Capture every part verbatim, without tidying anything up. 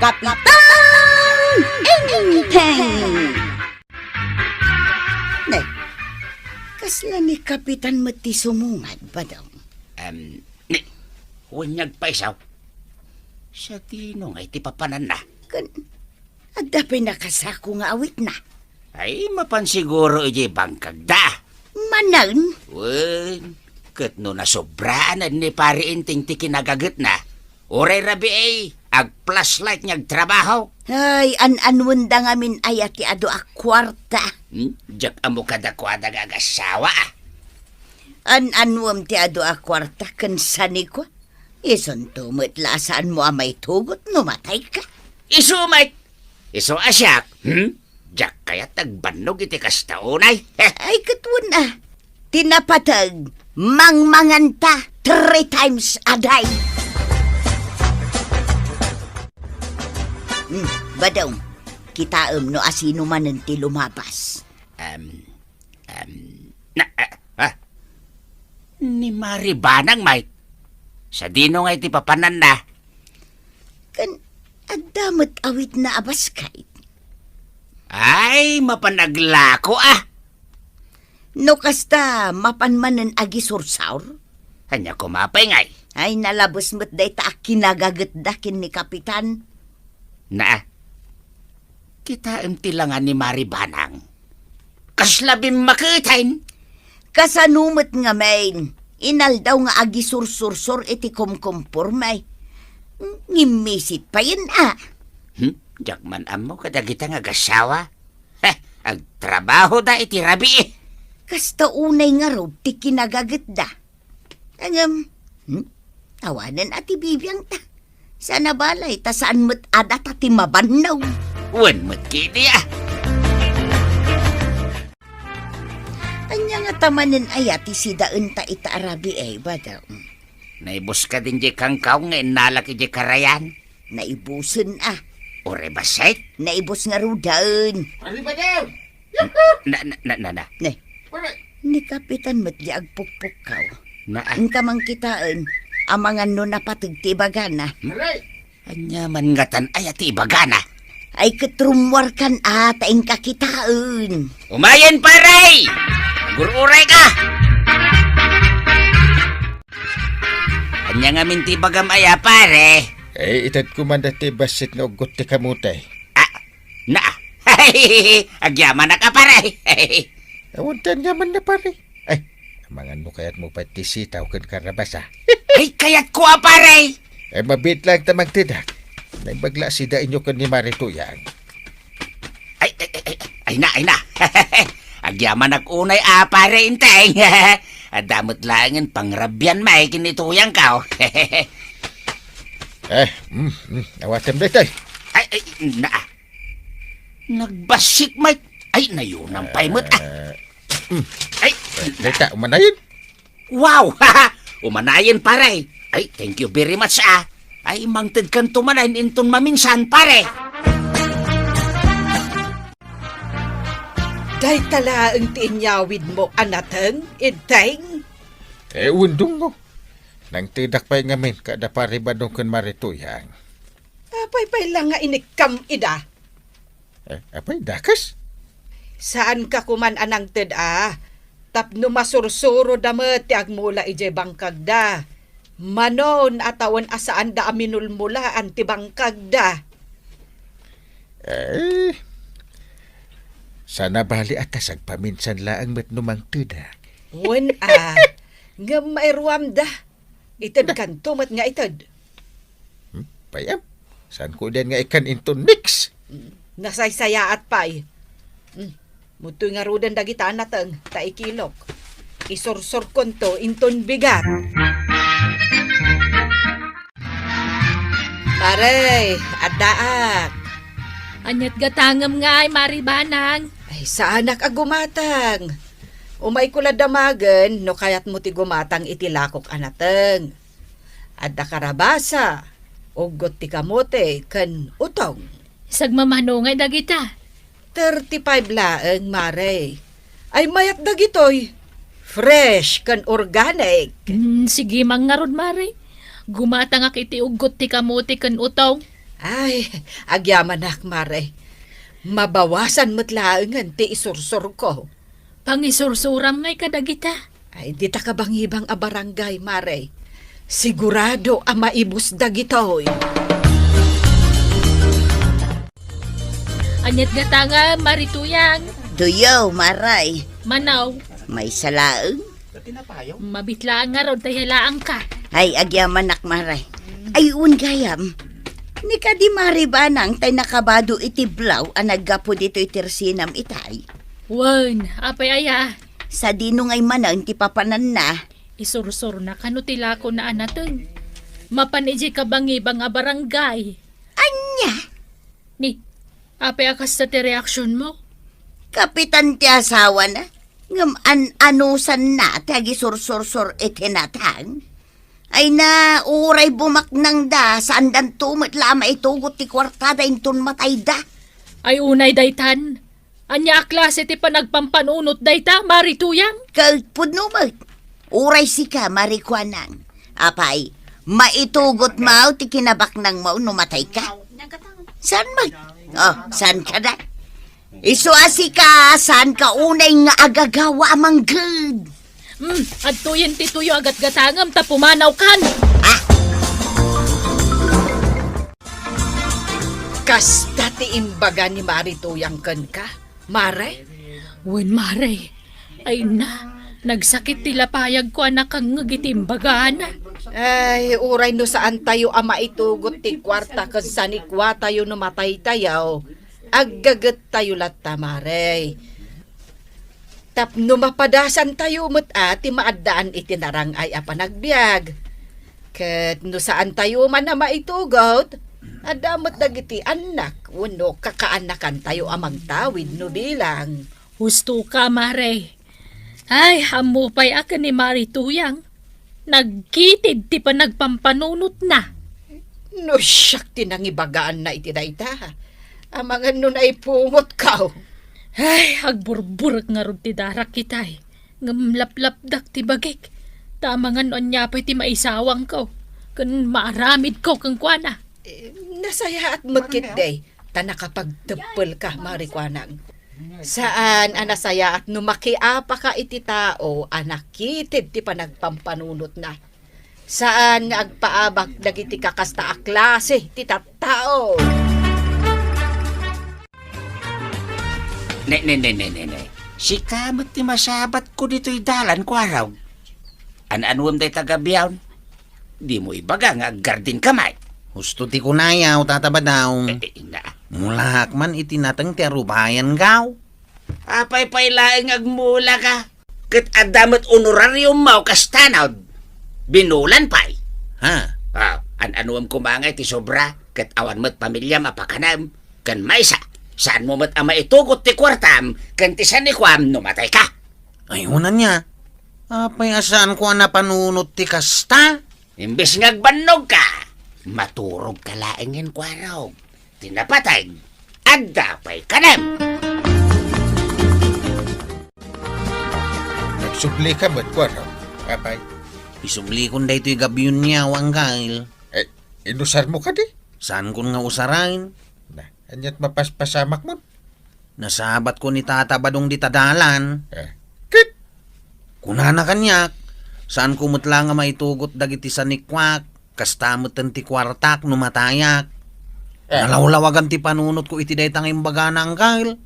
Kapitan Enteng! Ne, kasla ni Kapitan met ti sumungad, Badong? Em, ni, wen nga agpaisaw. Sadino nga iti papananna? Ken, adda pay nakasako nga awitna? Ay, mapan siguro idiay bangkagda. Manen? Wen, ket no nasobraan ni Pari Enteng ti kinagagetna, uray rabii, agflashlight nga agtrabaho. Ay, an-anuenda ngamin aya ti adu a kuarta? Hmm? Diak ammo kadakuada nga agassawa, a. An-anuem ti adu a kuarta ken saniko? Isunto met la a saanmo a maitugot no matayka. Isu met! Isu a siak, hmm? Diak kayat agbannog iti kasta unay. Ay, ket wen a. Ti napateg, mangmanganta three times a day. Hmm, Badong, kitaem no asino manen ti lumabas. Em, em, na, ah, ah. Ni Mari Banang, Mike. Sadino nga iti papananna? Ken adda met awitna a basket. Ay, mapan aglako, a. No kasta, mapan manen agisursor? Ania koma pay ngay? Ay, nalabes met dayta a kinagagetda ken ni Kapitan. Naa, kitaem ti langa ni Mari Banang. Kasla bimmaketen! Kasano met ngamin, inaldaw nga agisursursor iti kumkumporme. Ngimmisit payen, a. Hmm? Diak man ammo kadagita nga agassawa. Heh, agtrabahoda iti rabii. Kasta unay ngarud ti kinagagetda. Ngem, hmm? Awanen a ti bibiangta. Saan a balay, ta saan met a data ti mabannog. Wen met ketdi, a. Ania ngata manen aya ti sidaenta ita a rabii, Badong? Naibus kadin diay kangkaw nga innalak idiay karayan? Naibusen, a. Uray bassit? Naibus ngaruden. Arriba daw! Na, na, na, na, na. Ne. Pare! Ni Kapitan met di agpukpukkaw. Na, a. Inka man kitaen, amangan no napateg ti ibagana. Pare! Ania man ngatan aya ti ibagana? Ay, ket rummuarkan a, ta inka kitaen. Umayen, pare! Agur-urayka! Ania ngamin ti ibagam aya, pare? Eh, itedko man dati bassit nga uggot ti kamote. Ah, na. Agyamanak a, pare. Awan ti aniamanna, pare. Ay, amangan no kayatmo pay ti sitaw ken karabasa. Ay, kayatko a, pare. Ay, mabiit laeng ta mangtedak. Naimbag la a sidaenyo ken ni Mari Tuyang. Ay, ay, ay, ay, ay na, ay na. Agyamanak unay a, pare Enteng. Adda met laengen pangrabian met ken ni Tuyangko. Eh, mm, mm, awatem daytoy. Ay, ay, na. Nagbassit met. Ay, nayunam pay met, a. Eh, mm. Ay, eh, dayta, umanayen. Wow! Umanayen, pare. Ay, thank you very much, a. Ay, mangtedkanto manen inton maminsan, pare. Dayta laeng ti inyawidmo a nateng, Enteng? Eh, undongmo. Nangtedak pay ngamin kada Pare Badong ken Mari Tuyang. Apay pay la nga inikkam ida? Eh, apay, dakes? Saanka koman a nangted a, tapno masursuroda met ti agmula idiay bangkagda. Manon a tawen a saanda a minulmulaan ti bangkagda. Eh, saan a bali a ta sagpaminsan laeng met no mangtedak. Wen a, ngem mairuamda. Itedkanto met nga ited. Hmm? Pay-am, saanko diay nga ikkan inton mix? Mm, nasaysayaat pay. Mm, mutoy ngaruden dagita a nateng ta ikilok. Isursurkonto inton bigat. Mare, addaak. Ania't gatangem ngay, Mari Banang? Ay, saanak a gumatang. Umayko la damagen no kayatmo ti gumatang iti lakok a nateng. Adda karabasa, uggot ti kamote, ken utong. Sagmamano ngay dagita? Thirty-five laeng, Mare. Ay, mayat dagitoy. Fresh ken organic. Hmm, sige man ngarud, Mare. Gumatangak iti uggot ti kamote ken utong. Ay, agyamanak, Mare. Mabawasan met laengen ti isursurko. Pangisursuram ngay kadagita? Ay, dita kabangibang a barangay, Mare. Sigurado a maibus dagitoy. Aniat gata nga, Mari Tuyang? Tuyo, Mare. Manaw. Maysa laeng? Mabitlaang ngarud ta yalaangka. Ay, agyamanak, Mare. Ay, wen gayam. Ni kadi Mari Banang tay nakabado iti blaw a naggapu ditoy tersinam itay. Wen, apay aya? Sadino ngay manen ti papananna? Isursurna kano ti lakona a nateng. Mapan idiay kabangibang a barangay. Ania? Ni, apay a kasta ti reaksionmo? Kapitan ti asawana, ngem an-anusanna ti agisursursor iti natang. Ay na, uray bumaknangda, saandanto met la a maitugot ti kuartada inton matayda. Ay unay daytan, ania a klase ti panagpampanunot dayta, Mari Tuyang? Ket pudno met. Uray sika, Mari Kuanang. Apay, maitugot maw ti kinabaknangmo no matayka? Saan met? Oh, saan ka da? Isu a sika, saan ka unay nga agagawa a mangged? Hmm, adtoyen ti tuyo a gatgatangem ta pumanawkan. Ah? Kasta ti imbaga ni Mari Tuyang kenka, Mare? Wen, Mare. Ay na, nagsakit ti lapayagko a nakangngeg iti imbagana. Ay, uray no saantayo a maitugot ti kuarta ken sanikuatayo no mataytayo, aggegettayo latta, Mare. Tapno mapadasantayo met a ti maaddaan iti narang-ay a panagbiag. Ket no saantayo man a maitugot, adda met dagiti annak wenno kakaanakantayo a mangtawid no bilang. Husto ka, Mare. Ay, ammo pay a ken ni Mari Tuyang, nagkitid ti panagpampanunotna. No siak ti nangibagaanna iti dayta, amangan no naipungotko. Ay, agburburek ngarud ti darak itay. Ngem laplapdak ti bagik. Ta amangan no ania pay ti maisawangko ken maaramidko kenkuana. Eh, nasayaat met ketdi, ta nakapagteppelka, Mari Kuanang. Saan a nasayaat no makiapaka iti tao a nakitid ti panagpampanunotna. Saan nga agpaabak dagiti kakasta a klase ti tattao. Ne, ne, ne, ne, ne, ne. Sika met ti masabatko ditoy dalan, Kuarog. An-anuem dayta gabiaw? Dimo ibaga nga aggardinka met. Husto ti kunayaw, Tata Badaw. Eh, eh, na. Mulaak man iti nateng ti arubayankaw. Apay pay laeng nga agmulaka? Ket adda met honorariummo kasta no binulan pay. Ha? Ah, an-anuem koma nga iti sobra, ket awan met pamiliam a pakanem, ken maysa, saanmo met a maitugot ti kuartam ken ti sanikuam no matayka. Ay, wen ania? Apay a saanko a napanunot ti kasta? Imbes nga agbannogka, maturogka laengen, Kuarog. Ti napateg, adda pay kanem. Nagsublika met, Kuarog. Apay? Isublikon daytoy gabion niya, Anggail. Eh, inusarmo kadi? Saankon nga usaren? Na, aniat mapaspasamakmon? Nasabatko ni Tata Badong dita dalan. Eh, ket? Kunana kaniak, saanko met la nga maitugot dagiti sanikuak, kasta metten ti kuartak no matayak. Eh. Nalawlawagan ti panunotko iti dayta nga imbagana, Anggail.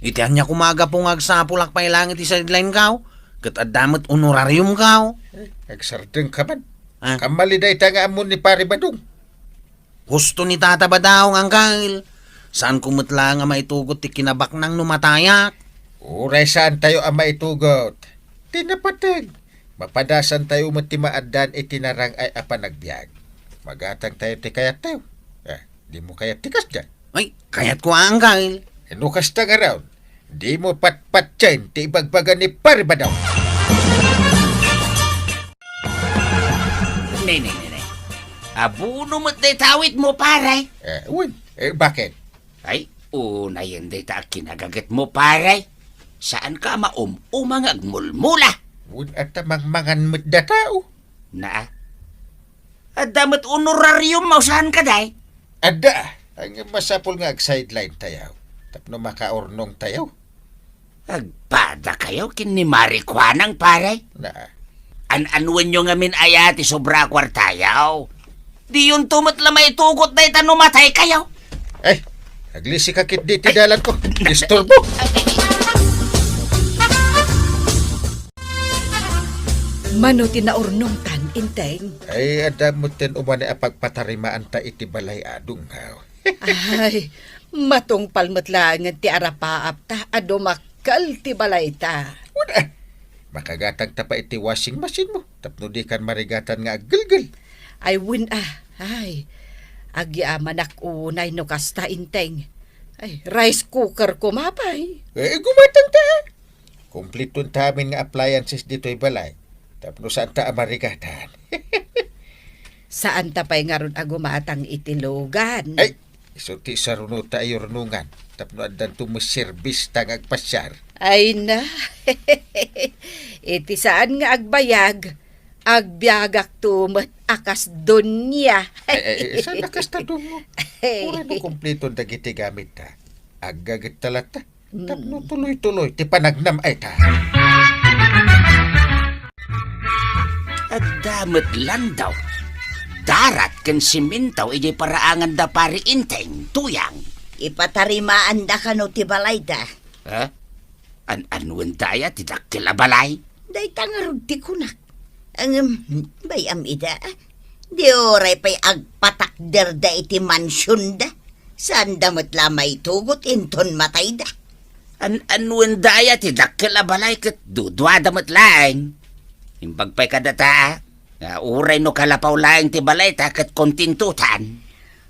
Iti ania koma a gapu nga agsapulak pay laeng iti sideline-kaw, ket adda met honorarium-kaw. Eh, agsardengka man. Ah. Kammali dayta nga ammon ni Pari Badong. Husto ni Tata Badaw, Anggail. Saanko met la nga maitugot ti kinabaknang no matayak. Uray saantayo a maitugot ti napateg, mapadasantayo met ti maaddaan iti narang-ay a panagbiag. Magatangtayo ti kayattayo. Eh, dimo kayat ti kasdiay? Ay, kayatko, Anggail. No kasta ngarud, dimo patpatien ti ibagbaga ni Pari Badaw. Ne, ne, ne, ne. Abono met dayta awitmo, pare. Eh, wen. Eh, baket? Ay, unayen dayta a kinagagetmo, pare. Saanka a maum-uma nga agmulmula. Wen, adda mangmangan met da tao. Naa. Adda met honorariummo, saan kadi? Adda, ang masapul nga ag-sideline tayo. Tapno makaurnong tayo. Agpada kayo ken ni Mari Kuanang, pare? Na. An-anuenyo ngamin aya ti sobra a kuartayo? Diyonto met la maitugot dayta no matay kayo. Ay, aglisi ka ket di ti dalan ko. Disturbo. Mano ti naurnongtan, Inteng? Ay, adda met ten umani a pagpatarimaanta iti balay a dungaw. Ay, matungpal met laengen ti arapaapta a dumakkel ti balayta. Una, makagatangta pay iti washing machine mo tapno dikan marigatan nga aggelgel. Ay, wen a. Ay, agyamanak unay no kasta, Inteng. Ay, rice cooker ko mapay. Eh, gumatangta. Kumpletoenta amin nga appliances ditoy balay. Tapno saanta a marigatan. Saanta pay ngarud a gumatang iti lugan. Ay, isu ti sarunota a yurnongan. Tapno addanto maserbista nga agpasiar. Ay na. Iti saan nga agbayag, agbiagakto met a kas donia. Ay, ay, ay, saan a kasta dungo? Uray no kumpleton dagiti gamitta. Aggagetta latta. Tapno tuloy-tuloy ti panagnam ay ta. Adda met landaw, darat ken simento idiay paraangan da Pari Inteng, Tuyang. Ipatarimaanda kano ti balayda? Ha? An-anuenda aya ti dakkel a balay? Dayta ngarud ti kunak. Ngem, bay-am ida, di uray pay agpatakderda iti mansionda. Saanda met la maitugot inton matayda. An-anuenda aya ti dakkel a balay ket duduada met laeng? Imbag pay kadata, nga uray no kalapaw laeng ti balayta ket kontentotan.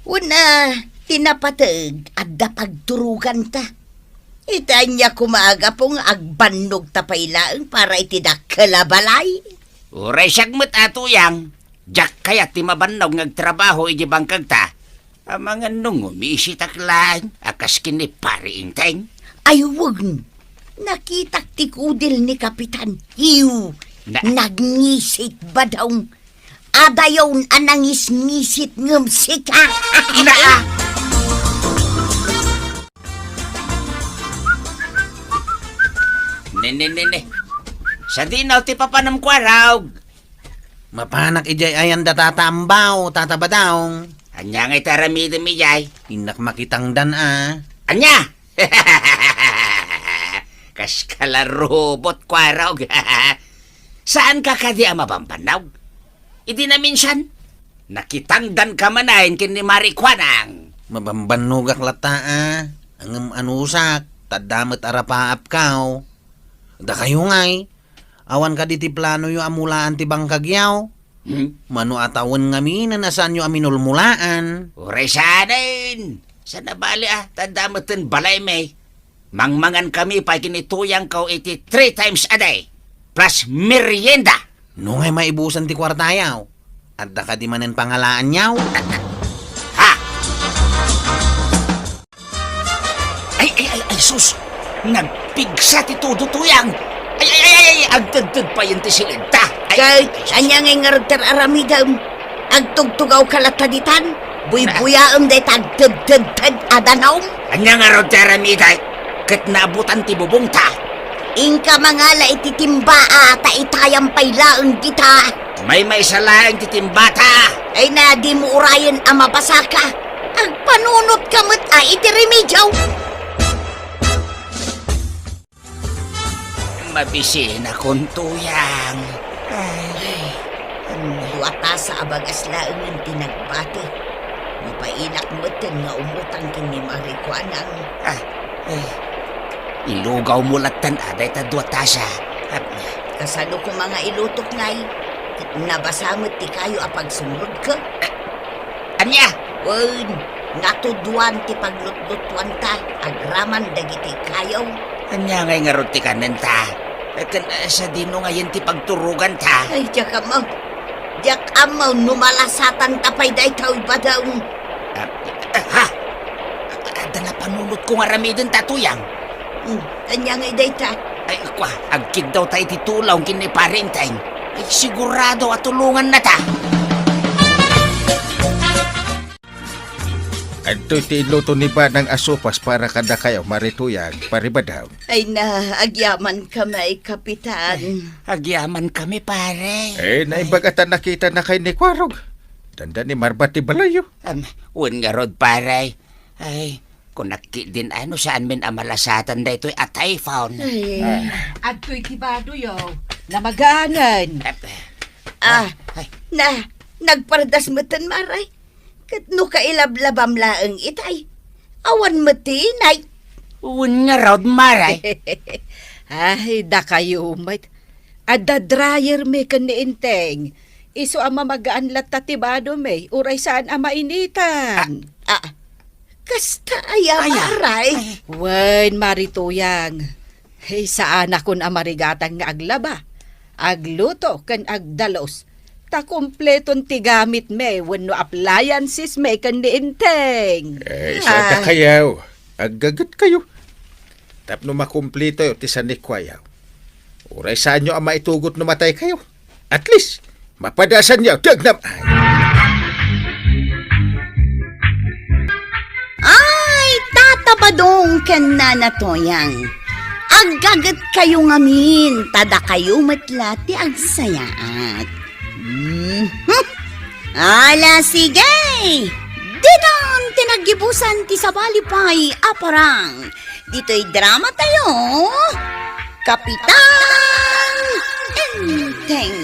Wen a, ti napateg, adda pagturoganta. Ita ania koma a gapu nga agbannogta pay laeng para iti dakkel a balay? Uray siak met a, Tuyang, diak kayat ti mabannog nga agtrabaho iti bangkagta. Amangan no ngumisitak laeng a kas ken ni Pari Inteng. Ay, wen. Nakitak ti kudil ni Kapitan. Hiw, na- nagngisit, badong. Adayon a nangisngisit ngem sika. Na- Ne, ne, ne, ne. Sadino ti papanam, Kuarog? Mapanak idiay ayan da Tata Ambaw, Tata Badong. Ania ngay ti aramidem idiay? Innak makitangdan a. Ania? Kas ka la robot, Kuarog. Saanka kadi a mabambannog? Idi naminsan, nakitangdanka manen ken ni Mari Kuanang. Mabambannogak latta a. Ngem anusak, ta adda met arapaapkaw. Dakayo ngay, awan kadi ti planoyo a mulaan ti bangkagyo? Hmm? Mano a tawen ngamin a saanyo a minulmulaan? Uray saanen! Saan a bali a, ta adda metten balaymi. Mangmangankami pay ken ni Tuyangko iti three times a day, plus merienda. No ngay maibusan ti kuartayo, adda kadi manen pangalaanyo? Ha? Ay, ay, ay, ay, sus! Nagpigsa ti todo, Tuyang! Ay, ay, ay, ay, ay, agtedted payen ti silidta! Ay, Kay, ay, ay, ania ngay ngarud ti aramidem? Agtugtugawka latta ditan? Buybuyaem dayta agtedtedted a danum? Ania ngarud ti aramidek? Ket naabutan ti bubongta. Inka mangala iti timba a ta itayam pay laeng dita. Maymaysa laeng ti timbata. Ay na, dimo urayen a mabasaka. Agpanunotka met a iti remedyo. Mabisinakon, Tuyang. Ay, ano? Dua tasa a bagas laengen ti nagbati. Mapainak metten nga umutang ken ni Mari Kuanang. Ah, eh, ilugawmo lattan a dayta dua tasa. Ah, kasano koma nga ilutok ngay? Ket nabasa met ti kayo a pagsumrodko. Ania? Wen, natuduan ti paglutlutuanta agraman dagiti kayo. Ania ngay ngarud ti kanenta? Ken, eh, sadino ngayen ti pagturoganta? Ay, diak ammo. Diak ammo no malasatanta pay daytoy, Badong. Ah, ah, ha? Adda napanunotko nga aramidenta, Tuyang. Hmm, ania ngay dayta? Ay, kua, agkiddawta iti tulong ken ni Pari Inteng. Ay, sigurado a tulongannata. Adtoy ti inluto ni Banang a sopas para kadakayo, Mari Tuyang, Pari Badaw. Ay na, agyaman kami, Kapitan. Agyaman kami, pare. Eh, naimbag a ta nakita na kay ni Kwarog. Dandani marbat ti balayyo. Am, wen ngarud, pare. Ay, kunak ketdin a no saanmin a malasatan daytoy a typhoon. Ay. Ah. Adtoy ti badoyo. Namaganen. Ah, ay. Na, nagpardas metten, Mari. Ket no kailablabam laeng itay, awan met ti inay. Wen ngarud, Mari. Ay, dakayo met. Adda dryer mi ken ni Enteng. Isu a mamagaan latta ti bado mi, uray saan a mainitan. Ah, ah, kasta aya, Aya. Mari? Ay. Wen, Mari Tuyang. Hey, saanakon a marigatang nga aglaba, agluto, ken agdalus. Ta kompleton ti gamit mi wenno appliances mi ken ni Enteng. Eh, Ah. Saan kayaw? Aggaget kayo. Tapno makumplitoyo ti sanikuayo. Uray saanyo a maitugot no matay kayo. At least, mapadasanyo ti agnam-ay. Ay, Tata Badong ken Nana Toyang, aggaget kayo ngamin, ta dakayo met la ti agsayaat. Mhm. Ala, sige! Ditan ti naggibusan ti sabali pay a parang. Ditoy drama tayo, Kapitan Enteng.